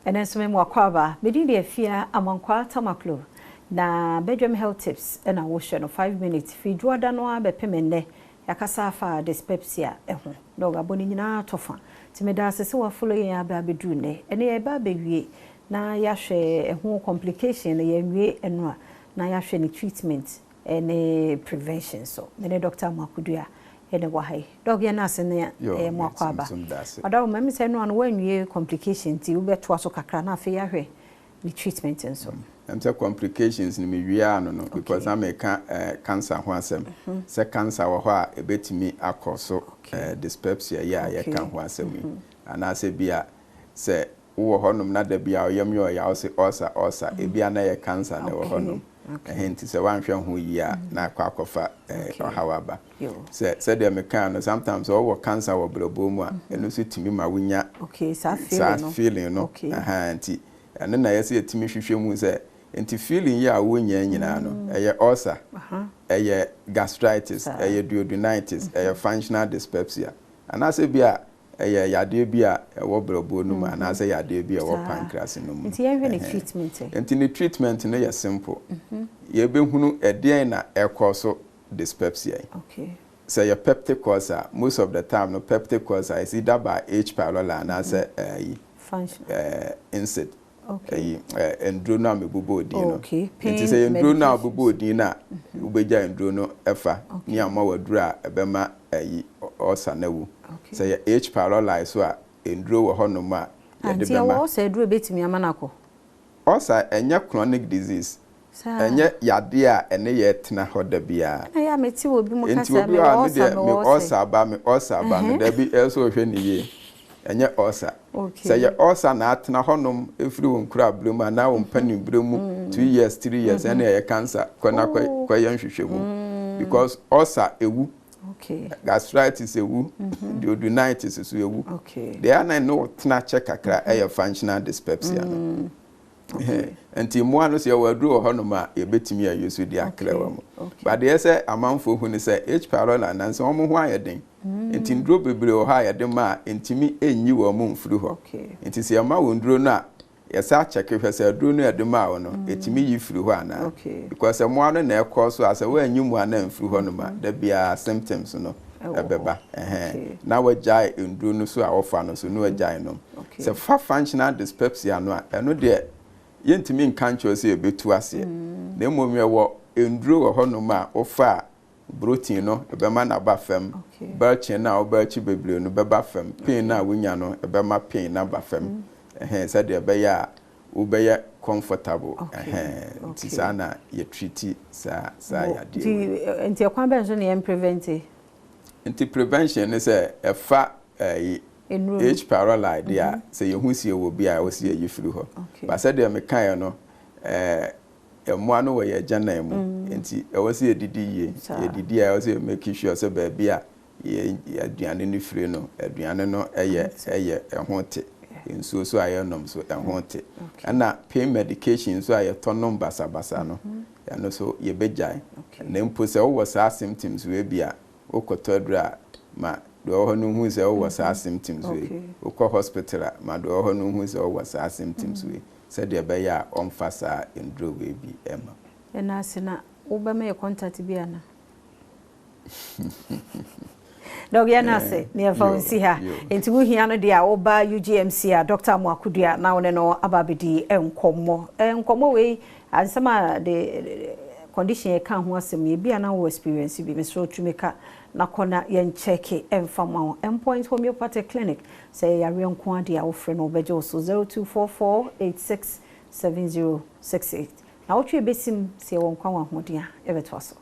Ɛno nso me akwaaba. Medin de Afia Amankwa Tamaklo. Na Bedroom Health Tips ɛna wohwɛ no 5 minutes. Firi dwoada no a bɛpem nnɛ. Yɛakasa afa dyspepsia ɛho. Na ɔgabɔ no nyinaa tɔ fa. Nti meda ase sɛ wafollow yɛn aba abɛduru nnɛ. Ɛne yɛba abɛwie na yɛahwɛ ɛho complication no, yɛnwie ɛno a na yɛahwɛ ne treatment ɛne prevention so. Mene Dr. Amoakodua ɛne wɔ ha yi. Doc, yɛn ase ne ɛyɛ mo akwaaba. Ɔda wo mɛmi sɛ ɛno ano wɔanwie complication, nti wobɛtoa so kakra na afei yɛahwɛ ne treatment nso. Sɛ complications no mewie ano no, because na meka cancer ho asɛm sɛ cancer wɔ hɔ a ɛbɛtumi akɔ so dyspepsia yi a yɛka ho asɛm yi, anaasɛ bi a sɛ wowɔ hɔnom na da bi a ɔyam yɛ ɔya, wo sɛ ulcer, ulcer, ebi a na yɛ cancer na ɛwɔ hɔnom ɛhɛ. Nti sɛ woanhwɛ ho yie a, na akɔ akɔfa ɔhaw aba. Sɛ sɛdeɛ mekaa no, sometimes sɛ wɔwɔ cancer wɔ brɛboɔ mu a, ɛno nso tumi ma wonya saa saa feeling no. Nti ɛno na yɛsɛ yɛtumi hwehwɛ mu sɛ nti feeling yi a wonya nyinaa no, ɛyɛ ulcer, ɛyɛ gastritis, ɛyɛ duodenitis, ɛyɛ functional dyspepsia, anaasɛ bi a ɛyɛ yadeɛ bi a ɛwɔ brɛboɔ no mu, anaasɛ yadeɛ bi a ɛwɔ pancreas no mu. Nti yɛnhwɛ ne treatment. Nti ne treatment no yɛ simple. Yɛbɛhunu ɛdeɛn na ɛkɔ so dyspepsia yi. Sɛ yɛ peptic ulcer, most of the time no, peptic ulcer is either by H. pylori anaasɛ ɛyi NSAID, ɛyi nduro no a mebobɔ odin no. Nti sɛ yɛ nduro no a wobobɔ odin no a, wobɛgya nduro no ɛfa ne ama waduro a ɛbɛma ɛyi ulcer no awu. Sɛ yɛ H. pylori so a, nduro wɔ hɔnom a yɛde bɛma. Nti ɛwɔ ulcer aduro bɛtumi ama no akɔ? Ulcer ɛnyɛ chronic disease, ɛnyɛ yadeɛ a ɛne yɛ tena hɔ da biara. Ɛna yɛ a mete wɔ bi mu kasa, nti obi a me deɛ me ulcer aba, me ulcer aba no, dabi, ɛsɛ ɔhwɛ ne yie, ɛnyɛ ulcer. Sɛ yɛ ulcer na atena hɔnom efiri wɔn kura abere mu anaa wɔn mpanin bere mu 2 years, 3 years, ɛna ɛyɛ cancer. Kɔ na kɔ kɔyɛ nhwehwɛ mu, because ulcer ewu, gastritis ewu, duodenitis so ewu. Deɛ anan ne tena kyɛ kakra ɛyɛ functional dyspepsia no. Nti mmoa no sɛ yɛwɔ aduro wɔ hɔnom a yɛbɛtumi ayi so de aklɛ wɔ mu. But deɛ sɛ amanfoɔ hu ne sɛ H. pylori anansɛ wɔn ho ayɛ den, nti nduro bebree wɔ hɔ a yɛde ma a ntumi nyi wɔn mu mfiri hɔ. Nti sɛ yɛma wɔn nduro no a, yɛsa akyɛke hwɛ sɛ aduro no yɛde maa wɔn no ɛtumi yi firi hɔ anaa, because mmoa no na ɛkɔ so a, sɛ wɔanyi mmoa no amfiri hɔ nom a, da biara symptoms no ɛbɛba na wɔagyae nduro no so a wɔfa no so na wɔagyae nom. Sɛ fa functional dyspepsia no a, ɛno deɛ yɛntumi nka nkyerɛ sɛ yɛbɛtu aseɛ, na mmom yɛwɔ nduro wɔ hɔnom a wofa a, bloating no ɛbɛma n'aba fam, belching no a wobɛkyi bebree no bɛba fam, pain no a wonya no ɛbɛma pain no aba fam, ɛhɛn, sɛdeɛ ɛbɛyɛ a wobɛyɛ comfortable. Ɛhɛn, nti saa na yɛtreat saa yadeɛ wei. Nti ɛkwan bɛn so na yɛn prevent? Nti prevention ne sɛ ɛfa ɛyi H. pylori deɛ a, sɛ yɛhu sie wɔ bi a, ɛwɔ sɛ yɛyi firi hɔ. Ba sɛdeɛ mekaeɛ no, mmoa no wɔ yɛn agyanan mu, nti ɛwɔ sɛ yɛdidi yie. Yɛdidi a, ɛwɔ sɛ yɛ make sure sɛ baabi a yɛ aduane no firi no, aduane no ɛyɛ ɛho te, nsuo so a yɛnom so ɛho te, ɛna pain medication nso a yɛtɔ nom basabasa no, ɛno so yɛbɛgyae. Na mpo sɛ wowɔ saa symptoms wei bi a, wokɔtɔ aduro a, ma deɛ ɔwɔ hɔ no hu sɛ wowɔ saa symptoms wei. Wokɔ hospital a, ma deɛ ɔwɔ hɔ no hu sɛ wowɔ saa symptoms wei, sɛdeɛ ɛbɛyɛ a ɔmfa saa nduro wei bi ɛma. Ɛna ase na wobɛma yɛ contact bi ana? Doc, yɛn ase ne yɛmfa wo nsi ha. Nti wohia no deɛ a, woba UGMC a, Dr. Amoakodua na wo ne no aba abɛdi nkɔmmɔ. Nkɔmmɔ wei, ansɛm a de condition yɛka ho asɛm yi, ebi a na wɔ experience bi, mesrɛ tumi ka na kɔ na yɛnkyɛke ɛmfa ma wo. Endpoint Homeopathic Clinic, sɛ yɛyareɛ nko adeɛ a, wofrɛ no wobɛgye wo so 0244 86 7068. Na wotwe bɛsim sɛ yɛwɔ nkwa wɔ ahoɔden a, yɛbɛtoa so.